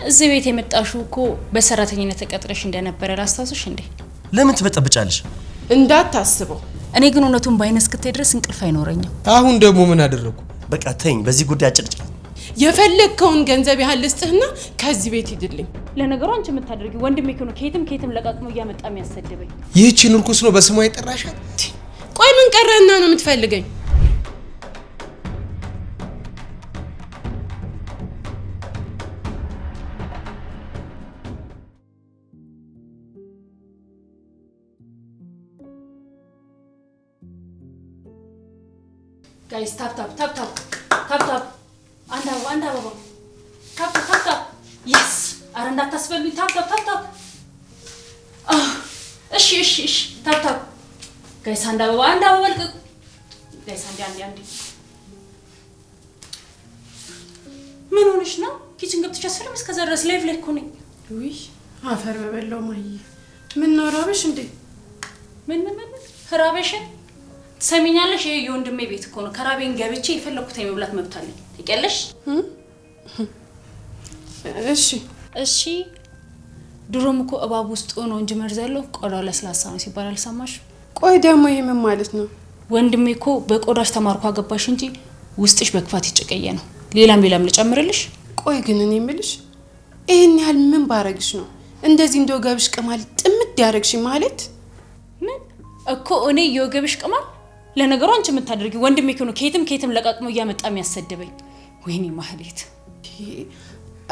እዚህ ቤት የመጣሽው እኮ በሰራተኝነት ተቀጥረሽ እንደነበረ ላስታውስሽ እንዴ? ለምን ትበጠብጫለሽ? እንዳታስበው። እኔ ግን እውነቱን ባይነ እስክታይ ድረስ እንቅልፍ አይኖረኝም። አሁን ደግሞ ምን አደረኩ? በቃ ተይኝ፣ በዚህ ጉዳይ አጭቅጭቅ። የፈለግከውን ገንዘብ ያህል ልስጥህና ከዚህ ቤት ሂድልኝ። ለነገሩ አንቺ የምታደርጊው ወንድሜ እኮ ነው ከየትም ከየትም ለቃቅሞ እያመጣ የሚያሰድበኝ። ይህችን እርኩስ ነው በስሟ የጠራሻት? ቆይ ምን ቀረህና ነው የምትፈልገኝ? Guys, tap tap tap tap tap tap። አንድ አበባ፣ አንድ አበባ፣ tap tap tap tap። Yes፣ አረ እንዳታስበሉኝ። Tap tap tap tap። እሺ እሺ እሺ፣ tap tap guys፣ አንድ አበባ፣ አንድ አበባ ልቀቁ guys። አንዴ አንዴ አንዴ። ምን ሆነሽ ነው? Kitchen ገብተሽ አስርም እስከዛ ድረስ live ላይ እኮ ነኝ። ውይ አፈር በበላው ማየ። ምን ነው ራበሽ እንዴ? ምን ምን ምን ራበሽን? ትሰሚኛለሽ? ይሄ የወንድሜ ቤት እኮ ነው። ከራቤን ገብቼ የፈለኩትን የመብላት መብት አለኝ። ታውቂያለሽ? እሺ እሺ። ድሮም እኮ እባብ ውስጥ ሆኖ እንጂ መርዝ ያለው ቆዳው ለስላሳ ነው ሲባል አልሰማሽ? ቆይ ደግሞ ይሄ ምን ማለት ነው? ወንድሜ እኮ በቆዳሽ ተማርኮ አገባሽ እንጂ ውስጥሽ በክፋት ይጨቀየ ነው። ሌላም ሌላም ልጨምርልሽ? ቆይ ግን እኔ የምልሽ ይሄን ያህል ምን ባረግሽ ነው እንደዚህ እንደ ወገብሽ ቅማል ጥምድ ያረግሽ ማለት? ምን እኮ እኔ የወገብሽ ቅማል? ለነገሩ አንቺ የምታደርጊው ወንድሜ እኮ ነው ከየትም ከየትም ለቃቅሞ እያመጣ የሚያሰድበኝ። ወይኔ ማህሌት።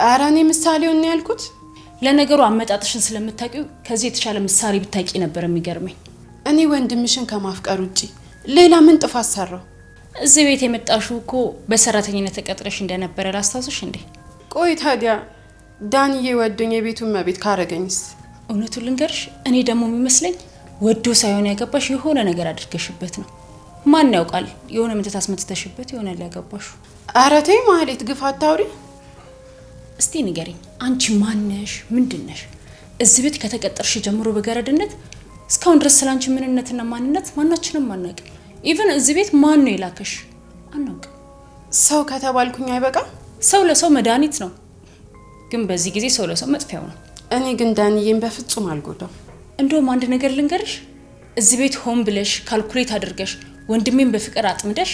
ኧረ እኔ ምሳሌውን ነው ያልኩት። ለነገሩ አመጣጥሽን ስለምታውቂው ከዚህ የተሻለ ምሳሌ ብታውቂ ነበር የሚገርመኝ። እኔ ወንድምሽን ከማፍቀር ውጪ ሌላ ምን ጥፋት ሰራው? እዚህ ቤት የመጣሽው እኮ በሰራተኝነት ተቀጥረሽ እንደነበረ ላስታውስሽ እንዴ? ቆይ ታዲያ ዳንዬ ወዶኝ የቤቱን መቤት ካረገኝስ? እውነቱን ልንገርሽ፣ እኔ ደግሞ የሚመስለኝ ወዶ ሳይሆን ያገባሽ የሆነ ነገር አድርገሽበት ነው። ማን ያውቃል? የሆነ ምትት አስመትተሽበት ይሆናል ያገባሽው። ኧረ ተይ ማህሌት፣ ግፍ አታውሪ። እስቲ ንገሪኝ፣ አንቺ ማነሽ? ምንድነሽ? እዚህ ቤት ከተቀጠርሽ ጀምሮ በገረድነት እስካሁን ድረስ ስለ አንቺ ምንነትና ማንነት ማናችንም አናውቅም። Even እዚህ ቤት ማን ነው የላከሽ አናውቅም። ሰው ከተባልኩኝ አይበቃም? ሰው ለሰው መድኃኒት ነው፣ ግን በዚህ ጊዜ ሰው ለሰው መጥፊያው ነው። እኔ ግን ዳንዬን በፍጹም አልጎዳም። እንደውም አንድ ነገር ልንገርሽ፣ እዚህ ቤት ሆን ብለሽ calculate አድርገሽ ወንድሜን በፍቅር አጥምደሽ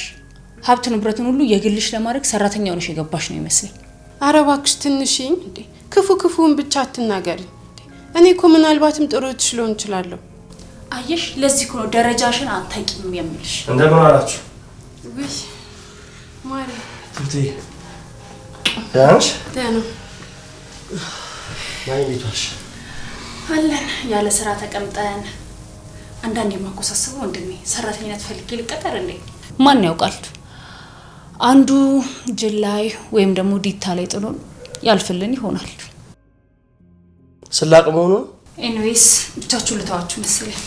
ሀብት ንብረቱን ሁሉ የግልሽ ለማድረግ ሰራተኛ ሆነሽ የገባሽ ነው ይመስለኝ። ኧረ እባክሽ ትንሽኝ እንዴ፣ ክፉ ክፉውን ብቻ አትናገሪ። እኔ እኮ ምናልባትም ጥሩ እህትሽ ልሆን እችላለሁ። አየሽ፣ ለዚህ እኮ ነው ደረጃሽን አታውቂም የምልሽ። እንደምን አላችሁ? ውይ ማሪ፣ ትሁቴ ደህና ነሽ? ደህና ማይ እንዴት ዋልሽ? አለን ያለ ስራ ተቀምጠን። አንዳንድ የማኮሳስበው ወንድሜ ሰራተኝነት ፈልጌ ልቀጠር እንዴ? ማን ያውቃል? አንዱ ጅል ላይ ወይም ደግሞ ዲታ ላይ ጥሎን ያልፍልን ይሆናል። ስላቅ መሆኑ ነው። Anyways ብቻችሁ ልተዋችሁ መሰለኝ።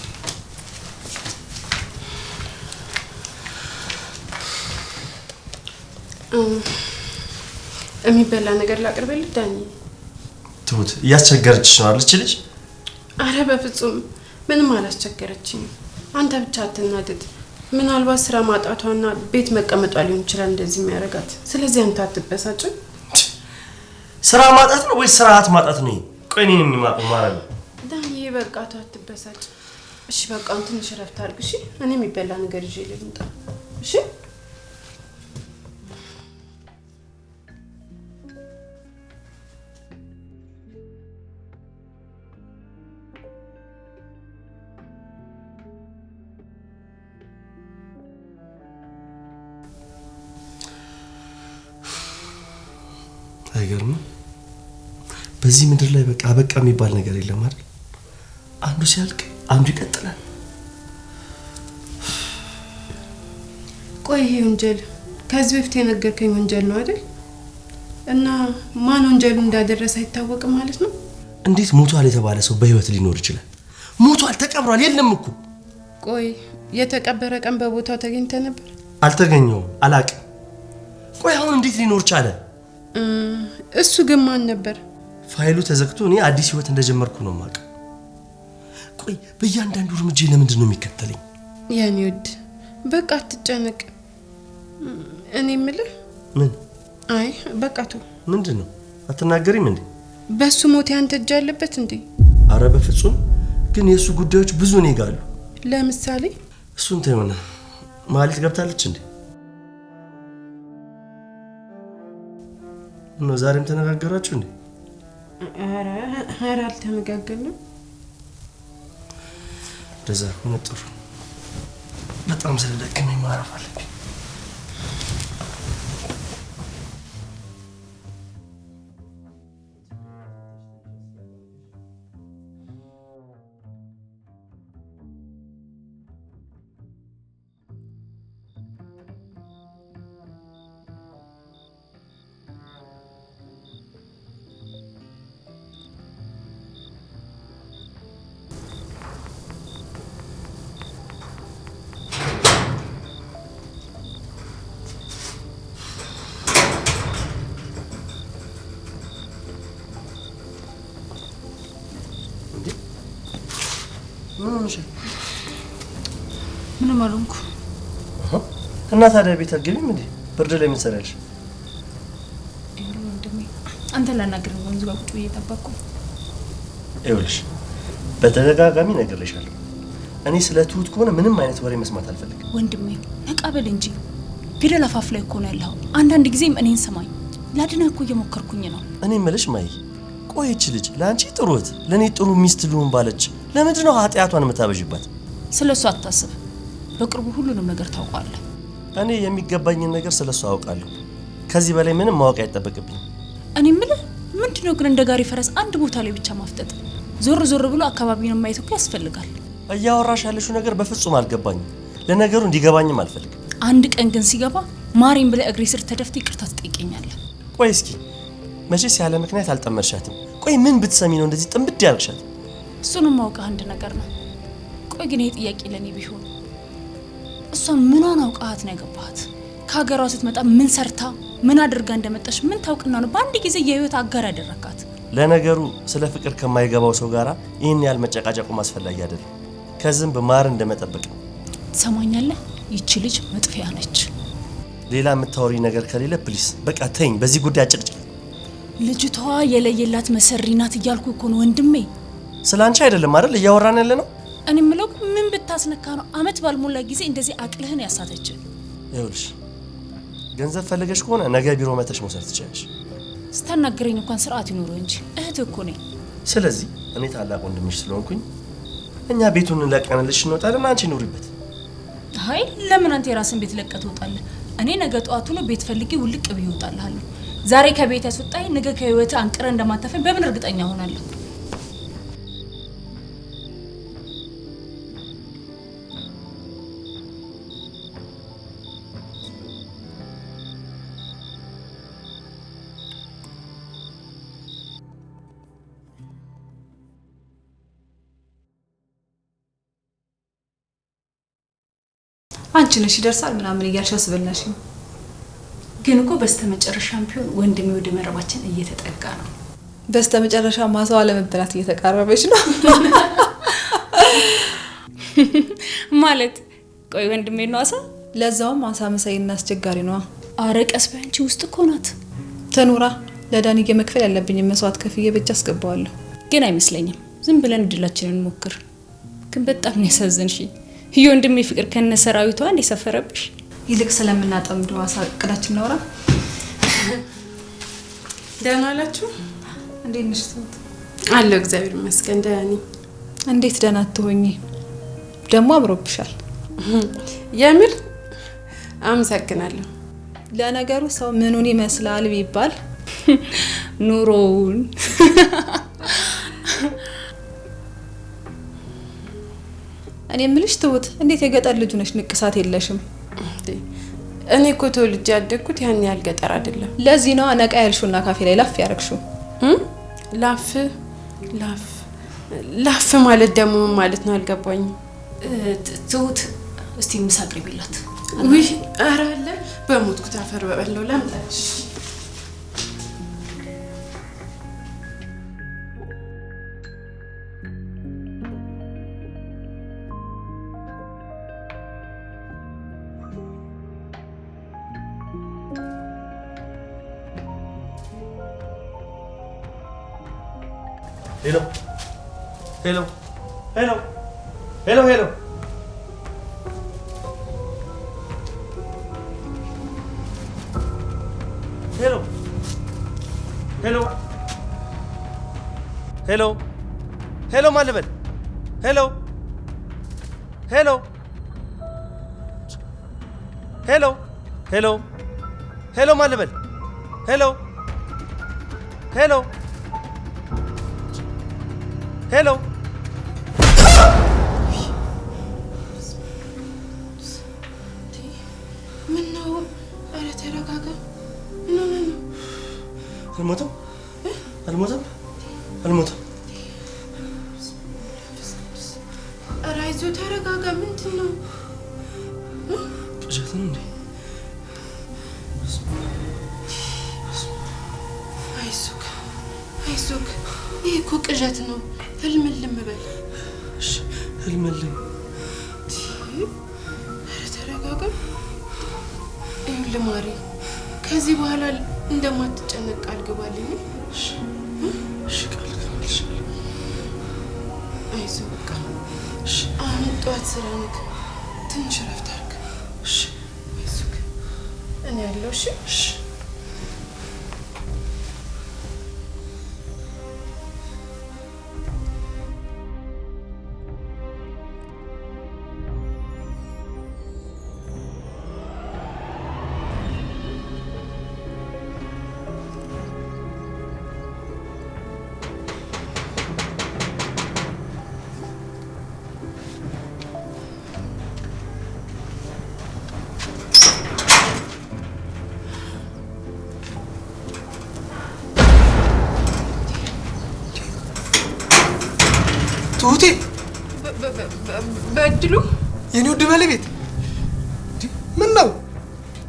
የሚበላ ነገር ላቅርብልህ ዳኒ? ትሁት እያስቸገረችሽ ነው አይደል? ልጅ አረ በፍጹም ምንም አላስቸገረችኝም። አንተ ብቻ አትናደድ። ምናልባት ስራ ማጣቷና ቤት መቀመጧ ሊሆን ይችላል እንደዚህ የሚያደርጋት። ስለዚህ አንተ አትበሳጭም። ስራ ማጣት ነው ወይስ ስርዓት ማጣት ነው? ቆይ እኔን የሚማቀው ማለት ነው። ዳኒ በቃ ተው፣ አትበሳጭ። እሺ በቃ አሁን ትንሽ እረፍት አድርግ። እሺ እኔ የሚበላ ነገር ይዤ ልምጣ። እሺ አይገርምም? በዚህ ምድር ላይ በቃ በቃ የሚባል ነገር የለም አይደል? አንዱ ሲያልቅ አንዱ ይቀጥላል። ቆይ ይሄ ወንጀል ከዚህ በፊት የነገርከኝ ወንጀል ነው አይደል? እና ማን ወንጀሉ እንዳደረሰ አይታወቅም ማለት ነው? እንዴት ሞቷል የተባለ ሰው በህይወት ሊኖር ይችላል? ሞቷል፣ ተቀብሯል፣ የለም እኮ። ቆይ የተቀበረ ቀን በቦታው ተገኝተ ነበር? አልተገኘውም፣ አላቅም። ቆይ አሁን እንዴት ሊኖር ቻለ? እሱ ግን ማን ነበር? ፋይሉ ተዘግቶ እኔ አዲስ ህይወት እንደጀመርኩ ነው የማውቀው። ቆይ በእያንዳንዱ እርምጃ ለምንድን ነው የሚከተለኝ? የኔ ውድ በቃ አትጨነቅ። እኔ የምልህ ምን? አይ በቃ ተው። ምንድን ነው አትናገሪም እንዴ? በሱ ሞት ያንተ እጅ አለበት እንዴ? አረ በፍጹም። ግን የሱ ጉዳዮች ብዙ እኔ ጋር አሉ። ለምሳሌ? እሱን ተይውና ማህሌት ገብታለች እንዴ? ነው ዛሬም ተነጋገራችሁ እንዴ? ኧረ ኧረ አልተነጋገርንም። እንደዛ ከሆነ ጥሩ። በጣም ስለደከመኝ ማረፍ አለብኝ። ምን ሆነሻል? ምንም አልሆንኩም። እና ታዲያ ቤት አትገቢም እንዴ? ብርድ ላይ ምን ትሰሪያለሽ? ይኸውልህ ወንድሜ፣ አንተን ላናግርህ ነው ወንዙ ጋር ቁጭ ብዬ እየጠበቅኩ። ይኸውልሽ በተደጋጋሚ ነግሬሻለሁ። እኔ ስለ ትሁት ከሆነ ምንም አይነት ወሬ መስማት አልፈልግም። ወንድሜ ነቃ በል እንጂ ገደል አፋፍ ላይ እኮ ነው ያለኸው። አንዳንድ ጊዜም እኔን ስማኝ፣ ላድንህ እኮ እየሞከርኩኝ ነው። እኔ የምልሽ ማይ፣ ቆይ ይህች ልጅ ለአንቺ ጥሩ እህት፣ ለእኔ ጥሩ ሚስት ልሁን ባለች ለምንድን ነው ኃጢአቷን የምታበዥባት? ስለ እሱ አታስብ። በቅርቡ ሁሉንም ነገር ታውቀዋለህ። እኔ የሚገባኝን ነገር ስለ እሱ አውቃለሁ። ከዚህ በላይ ምንም ማወቅ አይጠበቅብኝም። እኔ የምልህ ምንድነው ግን እንደ ጋሪ ፈረስ አንድ ቦታ ላይ ብቻ ማፍጠጥ? ዞር ዞር ብሎ አካባቢውን ማየት እኮ ያስፈልጋል። እያወራሽ ያለሽው ነገር በፍጹም አልገባኝም። ለነገሩ እንዲገባኝም አልፈልግም። አንድ ቀን ግን ሲገባ ማሪም ብለህ እግሬ ስር ተደፍተህ ይቅርታ ትጠይቀኛለህ። ቆይ እስኪ መቼስ ያለ ምክንያት አልጠመድሻትም። ቆይ ምን ብትሰሚ ነው እንደዚህ ጥንብድ ያልሻት? እሱንም ማውቀህ አንድ ነገር ነው። ቆይ ግን ይሄ ጥያቄ ለኔ ቢሆን እሷን ምኗን አውቃት ነው ያገባሃት? ከሀገሯ ስትመጣ ምን ሰርታ ምን አድርጋ እንደመጣሽ ምን ታውቅና ነው በአንድ ጊዜ የህይወት አጋር ያደረካት? ለነገሩ ስለ ፍቅር ከማይገባው ሰው ጋራ ይህን ያህል መጨቃጨቁም አስፈላጊ አይደለም። ከዝንብ ማር እንደመጠበቅ ነው። ትሰማኛለህ? ይቺ ልጅ መጥፊያ ነች። ሌላ የምታወሪ ነገር ከሌለ please በቃ ተይኝ። በዚህ ጉዳይ አጭቅጭቅ። ልጅቷ የለየላት መሰሪ ናት እያልኩ እኮ ነው ወንድሜ። ስለ አንቺ አይደለም አይደል እያወራን ያለ ነው? እኔ የምለው ግን ምን ብታስነካ ነው አመት ባልሞላ ጊዜ እንደዚህ አቅልህን ያሳተች? ይኸውልሽ ገንዘብ ፈልገሽ ከሆነ ነገ ቢሮ መተሽ መውሰድ ትችያለሽ። ስታናግረኝ እንኳን ስርዓት ይኖረው እንጂ እህት እኮ ነኝ። ስለዚህ እኔ ታላቅ ወንድምሽ ስለሆንኩኝ እኛ ቤቱን ለቀንልሽ እንወጣለን፣ አንቺ ኑሪበት። አይ ለምን አንተ የራስን ቤት ለቀህ ትወጣለህ? እኔ ነገ ጠዋት ነው ቤት ፈልጌ ውልቅ ብዬ እወጣልሃለሁ። ዛሬ ከቤት ያስወጣኝ ነገ ከህይወት አንቅረ እንደማታፈኝ በምን እርግጠኛ ሆናለሁ? አንቺ ነሽ ይደርሳል ምናምን እያልሽ አስበላሽኝ። ግን እኮ በስተመጨረሻም ቢሆን ወንድሜ ወደ መረባችን እየተጠጋ ነው። በስተመጨረሻ ማሳዋ ለመበላት እየተቃረበች ነው። ማለት ቆይ ወንድሜ ነው አሳ? ለዛውም አሳ መሳይና አስቸጋሪ ነዋ። አረ ቀስ በይ አንቺ ውስጥ እኮ ናት። ተኑራ ለዳንዬ መክፈል ያለብኝ መስዋዕት ከፍዬ በእጅ አስገባዋለሁ። ግን አይመስለኝም። ዝም ብለን እድላችንን ሞክር። ግን በጣም ነው ያሳዘንሽኝ። የወንድሜ ፍቅር ከነ ሰራዊቷ እንደ ሰፈረብሽ። ይልቅ ስለምናጠምደው አሳ እቅዳችን እናውራ። ደህና አላችሁ? እንዴት ነሽ ትሁት? አለሁ እግዚአብሔር ይመስገን ደህና ነኝ። እንዴት ደህና አትሆኚ? ደግሞ አምሮብሻል። የምር አመሰግናለሁ። ለነገሩ ሰው ምኑን ይመስላል ቢባል ኑሮውን። እኔ የምልሽ ትሁት እንዴት የገጠር ልጅ ነሽ ንቅሳት የለሽም? እኔ እኮ ተወልጄ ያደግኩት ያን ያህል ገጠር አይደለም። ለዚህ ነው ነቃ ያልሽውና ካፌ ላይ ላፍ ያረግሽው። ላፍ ላፍ ላፍ ማለት ደግሞ ምን ማለት ነው አልገባኝም። ትሁት እስቲ ምሳ አቅርቢላት። ውይ ኧረ አለ በሞትኩት አፈር በበለው ላምጣልሽ። Hello hello hello hello hello hello hello hello hello ማን ልበል? Hello hello hello hello hello ማን ልበል? Hello hello hello ምን ነው? ኧረ ተረጋጋ። ምን ሆነህ ነው? አልሞተም አልሞተም አልሞተም። ኧረ አይዞህ ተረጋጋ። ምንድን ነው? ቅዠት ነው እንዴ? አይዞህ አይዞህ፣ ይህ እኮ ቅዠት ነው። ህልምልም በል። እሺ ህልምልም። ኧረ ተረጋጋ። ይኸውልህ ማሪ፣ ከዚህ በኋላ እንደማትጨነቅ ቃል ግባልኝ። እሺ እሺ፣ ቃል እገባልሻለሁ። አይዞህ በቃ እሺ አሁን ጠዋት ስራ ነህ፣ ትንሽ እረፍት አድርግ። እሺ አይዞህ፣ እኔ ያለው። እሺ እሺ። ትሁቴ በእድሉ የኔ ውድ ባለቤት፣ ምን ነው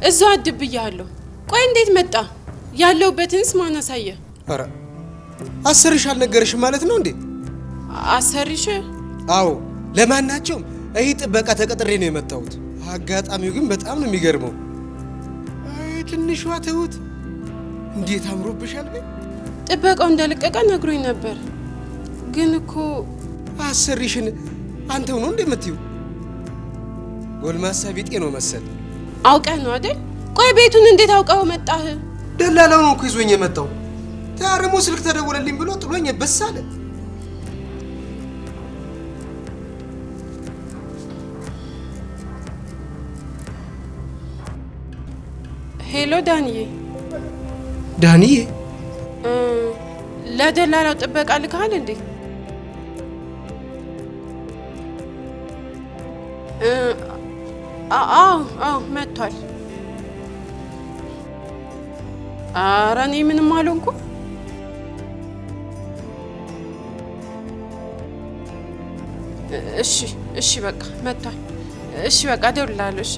እዛው አድብ ብያለሁ። ቆይ እንዴት መጣ? ያለሁበትንስ ማን አሳየ? ኧረ አሰርሽ አልነገረሽም ማለት ነው እንዴ? አሰሪሽ? አዎ፣ ለማናቸውም ይህ ጥበቃ ተቀጥሬ ነው የመጣሁት። አጋጣሚው ግን በጣም ነው የሚገርመው። አይ ትንሿ ትሁት እንዴት አምሮብሻል! ግን ጥበቃው እንደለቀቀ ነግሮኝ ነበር። ግን እኮ አሰሪሽን አንተው ነው እንደምትዩ? ጎልማሳ ቢጤ ነው መሰል። አውቀህ ነው አይደል? ቆይ ቤቱን እንዴት አውቀው መጣህ? ደላላው ነው እኮ ይዞኝ የመጣው። ታርሞ ስልክ ተደወለልኝ ብሎ ጥሎኝ በስ አለ። Hello ዳንዬ። ዳንዬ ለደላላው ጥበቃ ልከሃል እንዴ? አዎ አዎ መጥቷል። ኧረ እኔ ምንም አልሆንኩም። እሺ እሺ በቃ መጥቷል። እሺ በቃ እደውልልሃለሁ። እሺ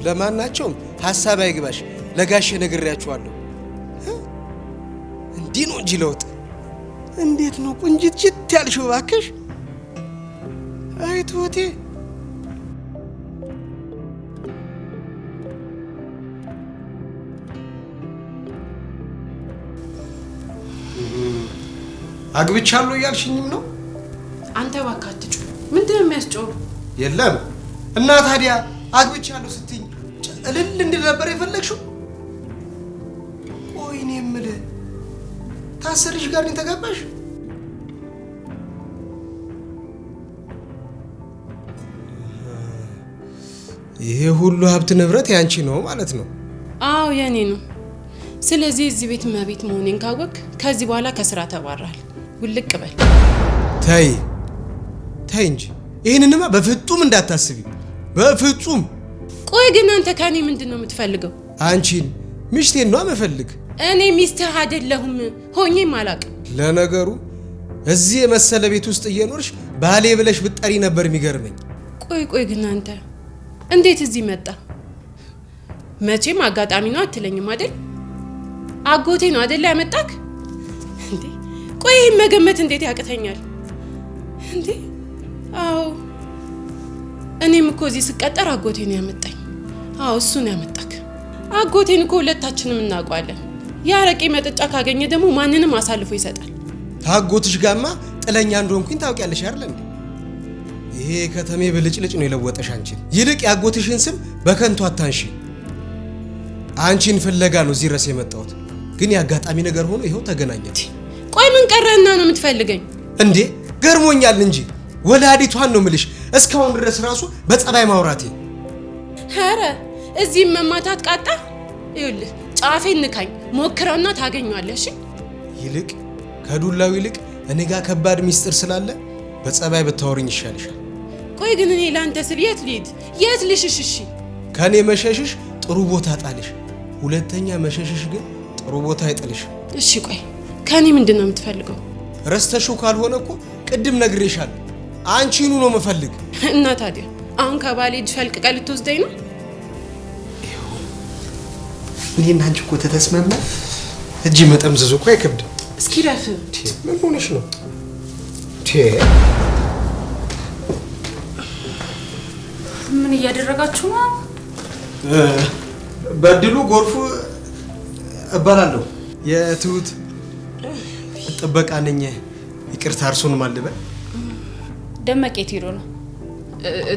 ለማናቸውም ሀሳብ አይግባሽ፣ ለጋሼ ነግሬያችኋለሁ። እንዲህ ነው እንጂ ለውጥ። እንዴት ነው ቁንጅት ጭት ያልሽው እባክሽ? አይ ትሁቴ አግብቻለሁ እያልሽኝም ነው? አንተ እባክህ አትጩህ። ምንድን ነው የሚያስጮህ? የለም እና ታዲያ አግብቻለሁ ስትይኝ እልል እንድል ነበር የፈለግሽው? ቆይ እኔ የምልህ ታሰርሽ ጋር ነው የተጋባሽ? ይሄ ሁሉ ሀብት ንብረት ያንቺ ነው ማለት ነው? አዎ የኔ ነው። ስለዚህ እዚህ ቤት እመቤት መሆኔን ካወቅክ ከዚህ በኋላ ከስራ ተባረሃል። ውልቅ በል። ተይ ተይ እንጂ ይህንንማ በፍጹም እንዳታስቢ፣ በፍጹም። ቆይ ግን አንተ ከኔ ምንድን ነው የምትፈልገው? አንቺን ሚስቴን ነው የምፈልግ። እኔ ሚስትህ አይደለሁም፣ ሆኜም አላውቅም። ለነገሩ እዚህ የመሰለ ቤት ውስጥ እየኖርሽ ባሌ ብለሽ ብትጠሪ ነበር የሚገርመኝ። ቆይ ቆይ ግን አንተ እንዴት እዚህ መጣ? መቼም አጋጣሚ ነው አትለኝም አይደል? አጎቴ ነው አይደል ያመጣክ? እንዴ ቆይ ይሄን መገመት እንዴት ያቅተኛል? እንዴ አዎ እኔም እኮ እዚህ ስቀጠር አጎቴ ነው ያመጣኝ። አዎ እሱ ነው ያመጣክ። አጎቴን እኮ ሁለታችንም እናውቀዋለን። የአረቄ መጠጫ ካገኘ ደግሞ ማንንም አሳልፎ ይሰጣል። ታጎትሽ ጋማ ጥለኛ እንደሆንኩኝ ታውቂያለሽ አይደል እንዴ? ይሄ ከተሜ ብልጭልጭ ነው የለወጠሽ አንቺን። ይልቅ ያጎትሽን ስም በከንቱ አታንሺ። አንቺን ፍለጋ ነው እዚህ ድረስ የመጣሁት፣ ግን ያጋጣሚ ነገር ሆኖ ይኸው ተገናኘን። ቆይ ምን ቀረህና ነው የምትፈልገኝ እንዴ? ገርሞኛል እንጂ ወላዲቷን ነው ምልሽ። እስካሁን ድረስ ራሱ በጸባይ ማውራቴ። ኧረ እዚህም መማታት ቃጣ። ይኸውልህ ጫፌን ንካኝ፣ ሞክረውና ታገኘዋለህ። እሺ ይልቅ ከዱላው ይልቅ እኔ ጋር ከባድ ሚስጥር ስላለ በጸባይ ብታወሪኝ ይሻልሻል። ቆይ ግን እኔ ላንተ ስል የት ልሂድ? የት ልሽሽ? እሺ ከኔ መሸሽሽ ጥሩ ቦታ ጣልሽ፣ ሁለተኛ መሸሽሽ ግን ጥሩ ቦታ አይጥልሽ። እሺ ቆይ ከኔ ምንድን ነው የምትፈልገው? ረስተሽው ካልሆነ እኮ ቅድም ነግሬሻለሁ፣ አንቺኑ ነው የምፈልግ። እና ታዲያ አሁን ከባሌ እጅ ፈልቅቀህ ልትወስደኝ ነው? እኔና አንቺ እኮ ተተስማማ እጅ መጠምዘዙ እኮ አይከብድም። እስኪ ረፍ። ምን ሆነሽ ነው? ምን እያደረጋችሁ ነው? በድሉ ጎርፉ እባላለሁ። የትሁት ጥበቃ ነኝ። ይቅርታ እርሶን ማን ልበል? ደመቀ የት ሄዶ ነው?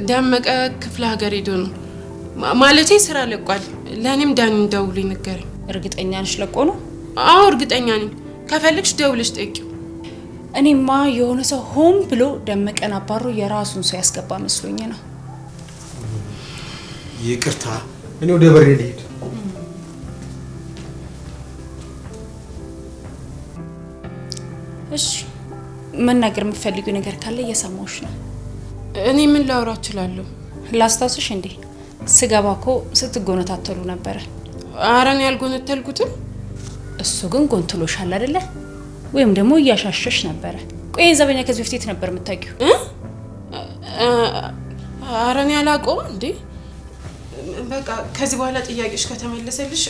ደመቀ ክፍለ ሀገር ሄዶ ነው። ማለቴ ስራ ለቋል። ለእኔም ዳኒ ደውሎ ነገረኝ። እርግጠኛ ነሽ ለቆ ነው? አዎ እርግጠኛ ነኝ። ከፈለግሽ ደውለሽ ጠይቂው። እኔማ የሆነ ሰው ሆን ብሎ ደመቀን አባሮ የራሱን ሰው ያስገባ መስሎኝ ነው። ይቅርታ እኔ ወደ በሬ ልሂድ። እሺ መናገር የምትፈልጊው ነገር ካለ እየሰማሁሽ ነው። እኔ ምን ላወራ እችላለሁ? ላስታውስሽ እንዴ ስገባ እኮ ስትጎነታተሉ ነበረ። ኧረ እኔ ያልጎነተልኩትም። እሱ ግን ጎንትሎሻል አይደለ? ወይም ደግሞ እያሻሸሽ ነበረ። ቆይ ይሄን ዘበኛ ከዚህ በፊት የት ነበር የምታውቂው? ኧረ እኔ አላውቀውም እንዴ። በቃ ከዚህ በኋላ ጥያቄሽ ከተመለሰልሽ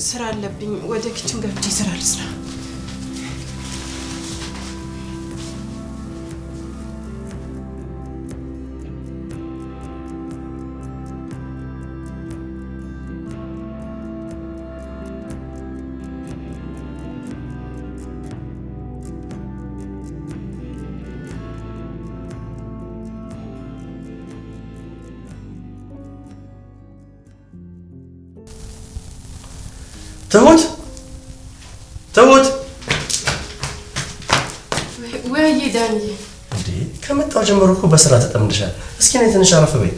ስራ አለብኝ። ወደ kitchen ገብቼ ስራ ልስራ። ትሁት ትሁት! ወይ ዳንዬ፣ እንዴ ከመጣሁ ጀምሮ እኮ በስራ ተጠምደሻል። እስኪ ነይ ትንሽ አረፍ በይ።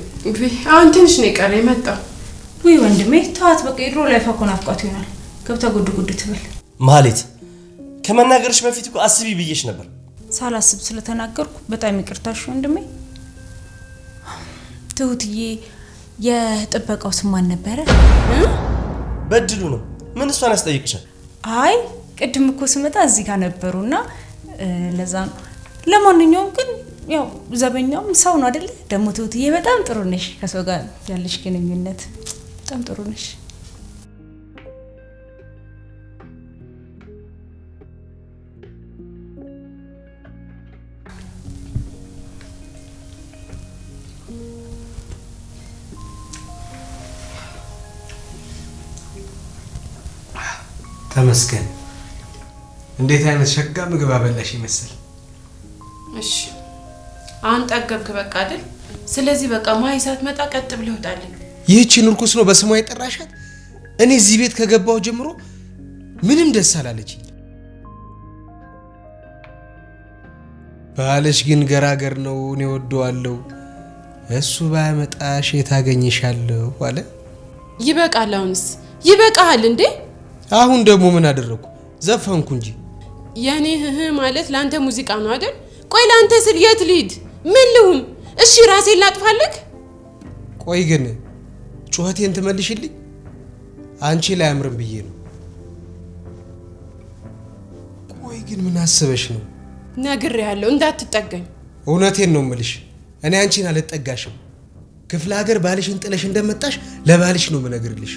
አሁን ትንሽ ነው የቀረ የመጣው። ውይ ወንድሜ ተዋት በቃ። የድሮ life እኮ ናፍቋት ይሆናል። ገብታ ጉድ ጉድ ትበል። ማህሌት፣ ከመናገርሽ በፊት እኮ አስቢ ብዬሽ ነበር። ሳላስብ ስለተናገርኩ በጣም ይቅርታሽ ወንድሜ። ትሁትዬ፣ የጥበቃው ስም ማን ነበረ? በድሉ ነው። ምን እሷን ያስጠይቅሻል? አይ ቅድም እኮ ስመጣ እዚህ ጋር ነበሩና ለዛ ነው። ለማንኛውም ግን ያው ዘበኛውም ሰው ነው አይደለ? ደግሞ ትሁትዬ በጣም ጥሩ ነሽ። ከሰው ጋር ያለሽ ግንኙነት በጣም ጥሩ ነሽ። ተመስገን። እንዴት አይነት ሸጋ ምግብ አበላሽ ይመስል። እሺ አሁን ጠገብክ በቃ አይደል? ስለዚህ በቃ ማይ ሳትመጣ ቀጥ ብለህ ውጣልኝ። ይህቺን እርኩስ ነው በስሟ የጠራሻት? እኔ እዚህ ቤት ከገባሁ ጀምሮ ምንም ደስ አላለችኝ። ባልሽ ግን ገራገር ነው፣ እኔ ወደዋለሁ። እሱ ባያመጣሽ የት አገኝሻለሁ አለ። ይበቃል። አሁንስ ይበቃል እንዴ? አሁን ደግሞ ምን አደረኩ? ዘፈንኩ እንጂ። የኔ ህህ ማለት ላንተ ሙዚቃ ነው አይደል? ቆይ ላንተ ስል የት ልሂድ? ምን ልሁን? እሺ ራሴን ላጥፋልክ? ቆይ ግን ጩኸቴን ትመልሽልኝ? አንቺ ላይ አምርም ብዬ ነው። ቆይ ግን ምን አስበሽ ነው? ነግሬሃለሁ እንዳትጠጋኝ። እውነቴን ነው የምልሽ፣ እኔ አንቺን አልጠጋሽም። ክፍለ ሀገር ባልሽን ጥለሽ እንደመጣሽ ለባልሽ ነው የምነግርልሽ።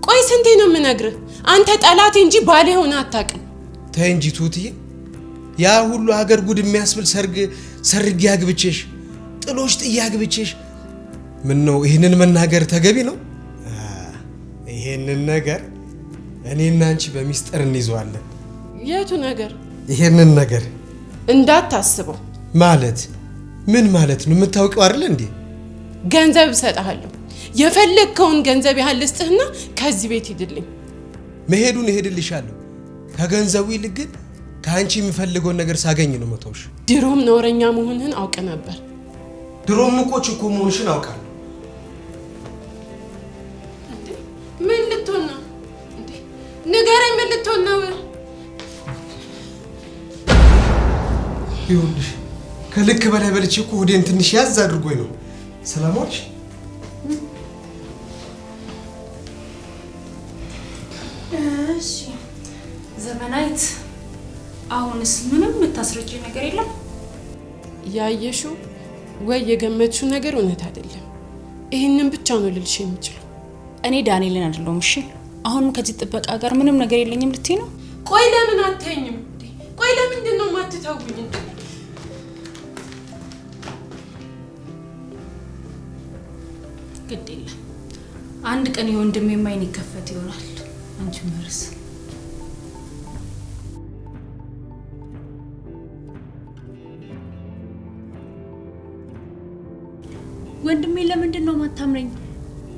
ቆይ ስንቴ ነው የምነግርህ? አንተ ጠላቴ እንጂ ባሌ ሆነ አታውቅም። ተይ እንጂ ትሁትዬ፣ ያ ሁሉ ሀገር ጉድ የሚያስብል ሰርግ ሰርጌ አግብቼሽ ጥሎሽ ጥዬ አግብቼሽ፣ ምን ነው ይህንን መናገር ተገቢ ነው? ይሄንን ነገር እኔና አንቺ በሚስጥር እንይዘዋለን። የቱ ነገር? ይሄንን ነገር እንዳታስበው። ማለት ምን ማለት ነው? የምታውቂው አይደል እንዴ? ገንዘብ እሰጥሃለሁ። የፈለግከውን ገንዘብ ያህል ልስጥህና ከዚህ ቤት ሂድልኝ። መሄዱን እሄድልሻለሁ። ከገንዘቡ ይልቅ ግን ከአንቺ የምፈልገውን ነገር ሳገኝ ነው መተውሽ። ድሮም ነውረኛ መሆንህን አውቅ ነበር። ድሮም እኮ ችኮ መሆንሽን አውቃለሁ። እንዴ ምን ልትሆን ነው? እንዴ ንገረኝ፣ ምን ልትሆን ነው? ይኸውልሽ ከልክ በላይ በልቼ እኮ ሆዴን ትንሽ ያዝ አድርጎኝ ነው። ሰላም ዋልሽ? እሺ ዘመናዊት፣ አሁንስ ምንም የምታስረጂኝ ነገር የለም? ያየሽው ወይ የገመትሽው ነገር እውነት አይደለም። ይህንን ብቻ ነው ልልሽ የምችለው። እኔ ዳንኤልን አይደለሁም። እሺ አሁንም ከዚህ ጥበቃ ጋር ምንም ነገር የለኝም ልትይ ነው? ቆይ ለምን አትተኝም? ቆይ ለምንድን ነው የማትተውኝ? እንዴ ግድ የለም፣ አንድ ቀን የወንድሜ ዓይን ይከፈት ይሆናል። አንቺ መርስ ወንድሜ ለምንድን ነው ማታምነኝ?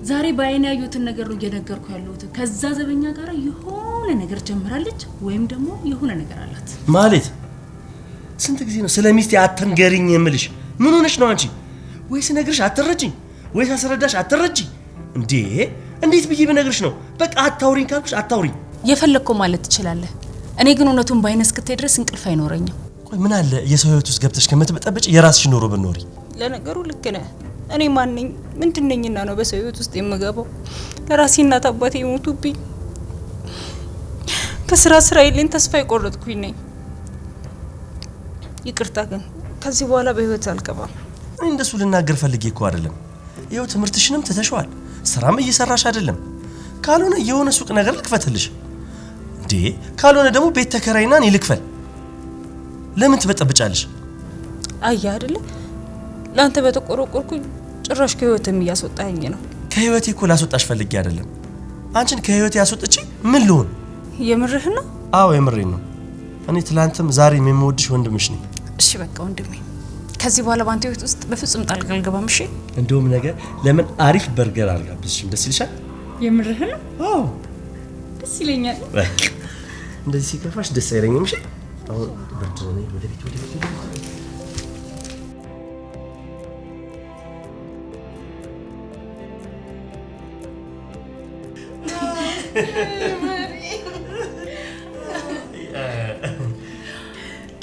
ዛሬ በአይን ያዩትን ነገር ነው እየነገርኩ ያለሁት። ከዛ ዘበኛ ጋር የሆነ ነገር ጀምራለች ወይም ደግሞ የሆነ ነገር አላት። ማለት ስንት ጊዜ ነው ስለ ሚስቴ አትንገሪኝ የምልሽ? ምን ሆነሽ ነው አንቺ? ወይ ስነግርሽ አትረጂኝ፣ ወይ ሳስረዳሽ አትረጂኝ። እንዴ እንዴት ብዬ ብነግርሽ ነው? በቃ አታውሪኝ ካልኩሽ አታውሪኝ። የፈለግከው ማለት ትችላለህ። እኔ ግን እውነቱን በአይነ እስክታይ ድረስ እንቅልፍ አይኖረኝም። ቆይ ምን አለ የሰው ህይወት ውስጥ ገብተሽ ከምትበጠብጭ የራስሽ ኑሮ ብትኖሪ። ለነገሩ ልክ ነህ። እኔ ማን ነኝ? ምንድን ነኝና ነው በሰው ህይወት ውስጥ የምገባው? ለራሴ እናት አባቴ የሞቱብኝ፣ ከስራ ስራ የለኝ፣ ተስፋ የቆረጥኩኝ ነኝ። ይቅርታ ግን ከዚህ በኋላ በህይወት አልገባም። እኔ እንደሱ ልናገር ፈልጌ እኮ አይደለም። ይኸው ትምህርትሽንም ትተሽዋል፣ ስራም እየሰራሽ አይደለም። ካልሆነ የሆነ ሱቅ ነገር ልክፈትልሽ እንዴ፣ ካልሆነ ደግሞ ቤት ተከራይና እኔ ልክፈል። ለምን ትበጠብጫለሽ? አየህ አይደለ ለአንተ በተቆረቆርኩኝ ጭራሽ ከህይወትም እያስወጣኸኝ ነው። ከህይወቴ እኮ ላስወጣሽ ፈልጌ አይደለም። አንቺን ከህይወቴ ያስወጥቼ ምን ልሆን? የምርህ ነው? አዎ የምሬን ነው። እኔ ትላንትም ዛሬም የምወድሽ ወንድምሽ ነኝ። እሺ በቃ ወንድሜ፣ ከዚህ በኋላ በአንተ ህይወት ውስጥ በፍጹም ጣልቃ አልገባም። እሺ። እንደውም ነገ ለምን አሪፍ በርገር አልጋብዝሽም? ደስ ይልሻል? የምርህ ነው? አዎ ደስ ይለኛል። በቃ እንደዚህ ሲከፋሽ ደስ አይለኝም። እሺ አሁን ብርድ ነው። ወደ ቤት ወደ ቤት ወደ ቤት።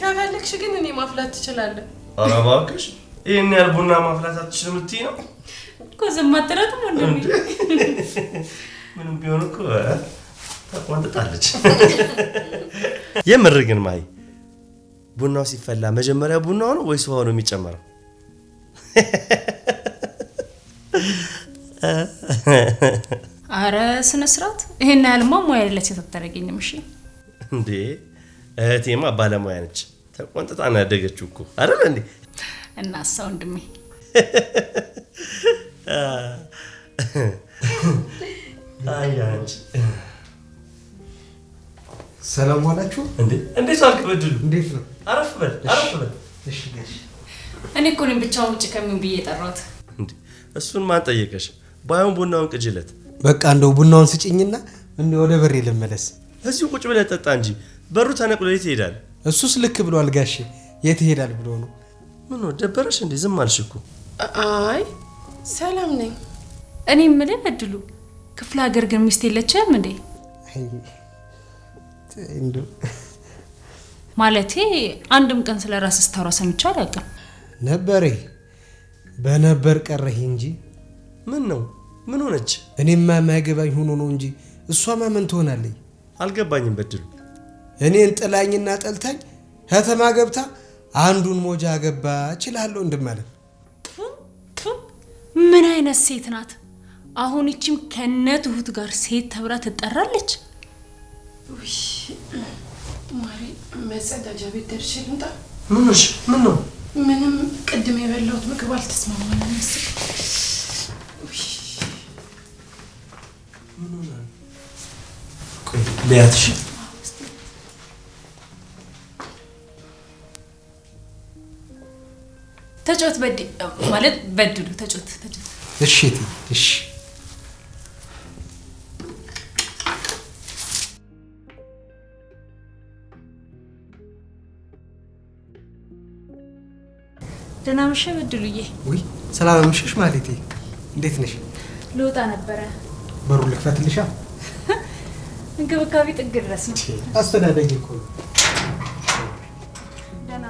ከፈለግሽ ግን እኔ ማፍላት ትችላለህ። ኧረ እባክሽ ይሄን ያህል ቡና ማፍላት አትችልም ልትይ ነው? እኮ ዝም አትላትም ወንድሜ። ምንም ቢሆን እኮ ተቆንጥጣለች። የምር ግን ማይ ቡናው ሲፈላ መጀመሪያ ቡናው ነው ወይስ ውሃው ነው የሚጨመረው? አረ ስነ ስርዓት። ይሄን ያህልማ ሙያ የሌላት ሴት አታደርገኝም። እሺ እንዴ እህቴማ ባለሙያ ነች። ተቆንጥጣ ነው ያደገችው እኮ አይደል እንዴ? እናሳ ወንድሜ አይ አንቺ ሰላም ዋላችሁ። እንዴ እንዴት ዋልክ በድሉ? እንዴት ነው? አረፍ በል አረፍ በል። እሺ ጋሽ። እኔ እኮ ነኝ ብቻውን ውጭ ከምን ብዬ የጠራሁት። እንዴ እሱን ማን ጠየቀሽ? ባይሆን ቡናውን ቅጅለት። በቃ እንደው ቡናውን ስጭኝና እንደ ወደ በሬ ልመለስ። እዚሁ ቁጭ ብለህ ጠጣ እንጂ በሩ ተነቅሎ የት ይሄዳል? እሱስ ልክ ብሏል ጋሼ። የት ይሄዳል ብሎ ነው። ምን ነው ደበረሽ እንዴ? ዝም አልሽ እኮ። አይ ሰላም ነኝ። እኔ የምልህ በድሉ ክፍለ ሀገር ግን ሚስት የለችም እንዴ? አይ እንደው ማለቴ አንድም ቀን ስለ ራስህ ስታወራ ሰምቼ አላውቅም። ነበሬ በነበር ቀረህ እንጂ። ምን ነው ምን ሆነች? እኔማ የማይገባኝ ሆኖ ነው እንጂ እሷማ ምን ትሆናለች? አልገባኝም በድሉ። እኔን ጥላኝና ጠልታኝ ከተማ ገብታ አንዱን ሞጃ ገባ እችላለሁ እንደማለት። ምን አይነት ሴት ናት? አሁን ይቺም ከነ ትሁት ጋር ሴት ተብላ ትጠራለች? ውይ ማሪ፣ መጸዳጃ ቤት ደርሼ ልምጣ። ምን ሆንሽ? ምን ነው? ምንም፣ ቅድም የበላሁት ምግብ አልተስማማኝም መሰለኝ። ውይ ምን ሆነ? ቆይ ለያትሽ ተጫወት በድ ማለት በድሉ ተጫወት ተጫወት። እሺ እሺ ደህና መሸህ በድሉዬ። ውይ ሰላም አመሸሽ ማለቴ። እንዴት ነሽ? ልወጣ ነበረ። በሩ ልክፈትልሻ? እንክብካቤ ጥግ ድረስ ነው። አስተዳደግ እኮ ነው። ደህና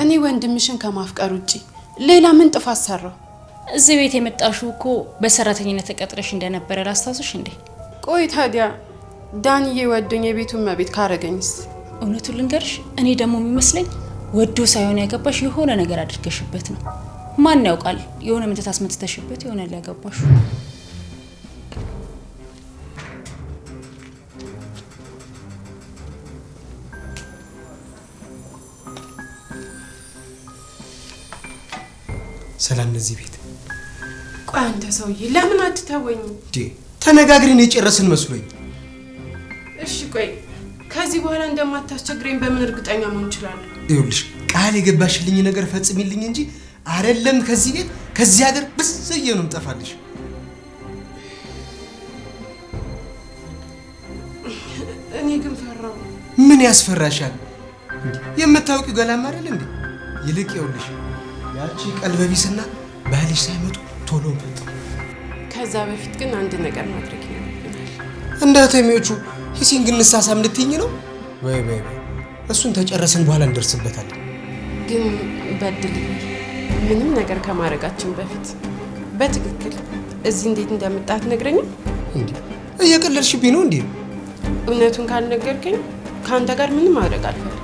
እኔ ወንድምሽን ከማፍቀር ውጪ ሌላ ምን ጥፋት ሰራው? እዚህ ቤት የመጣሽው እኮ በሰራተኝነት ተቀጥረሽ እንደነበረ ላስታውስሽ እንዴ? ቆይ ታዲያ ዳንዬ ወዶኝ የቤቱን መቤት ካረገኝስ? እውነቱን ልንገርሽ፣ እኔ ደግሞ የሚመስለኝ ወዶ ሳይሆን ያገባሽ የሆነ ነገር አድርገሽበት ነው። ማን ያውቃል፣ የሆነ ምትት አስመትተሽበት ይሆናል ያገባሽው። ሰላም ለዚህ ቤት። ቆይ አንተ ሰውዬ ለምን አትተወኝም? ተነጋግረን የጨረስን መስሎኝ። እሺ ቆይ ከዚህ በኋላ እንደማታስቸግረኝ በምን እርግጠኛ መሆን እችላለሁ? ይኸውልሽ ቃል የገባሽልኝ ነገር ፈጽሚልኝ እንጂ አይደለም ከዚህ ቤት ከዚህ ሀገር ብዝዬ ነው የምጠፋልሽ። እኔ ግን ፈራሁ። ምን ያስፈራሻል? የምታውቂው ገላም አይደል እንዴ? ይልቅ ይኸውልሽ ያቺ ቀልበቢስና ባልሽ ሳይመጡ ቶሎ ፈጥኑ። ከዛ በፊት ግን አንድ ነገር ማድረግ ይኖርብናል። እንዳተሚዎቹ ሂሲንግ እንሳሳም ልትይኝ ነው? ወይ ወይ ወይ እሱን ተጨረስን በኋላ እንደርስበታለን። ግን በድልኝ ምንም ነገር ከማድረጋችን በፊት በትክክል እዚህ እንዴት እንደመጣ አትነግረኝም? እንዴ እየቀለድሽብኝ ነው እንዴ? እውነቱን ካልነገርከኝ ከአንተ ጋር ምንም ማድረግ አልፈልግም።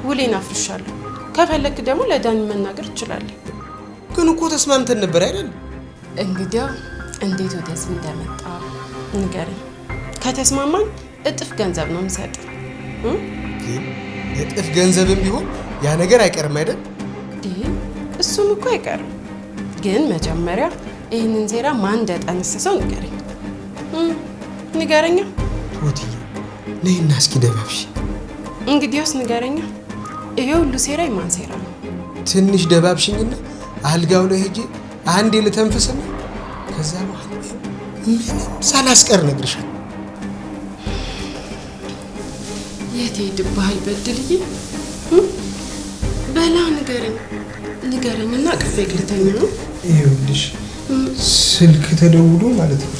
ውሌን አፍርሻለሁ። ከፈለክ ደግሞ ለዳኒ መናገር ትችላለህ። ግን እኮ ተስማምተን ነበር አይደል? እንግዲያው እንዴት ወደዚህ እንደመጣ ንገረኝ። ከተስማማን እጥፍ ገንዘብ ነው የምሰጥህ። ግን እጥፍ ገንዘብም ቢሆን ያ ነገር አይቀርም አይደል? እሱም እኮ አይቀርም። ግን መጀመሪያ ይህንን ሴራ ማን እንደጠነሰሰው ንገረኝ። ንገረኛ። ትሁትዬ ነይና እስኪ ደባብሽ። እንግዲያውስ ንገረኛ፣ ይሄ ሁሉ ሴራ የማን ሴራ ነው? ትንሽ ደባብሽኝና አልጋው ላይ ሄጄ አንዴ ልተንፍስና ከዛ በኋላ ምንም ሳላስቀር እነግርሻለሁ። የት ሄድብሃል በድልዬ? በላ ንገረኝ፣ ንገረኝና አቅፌ ልተኛ ነው። ይኸውልሽ ስልክ ተደውሎ ማለት ነው።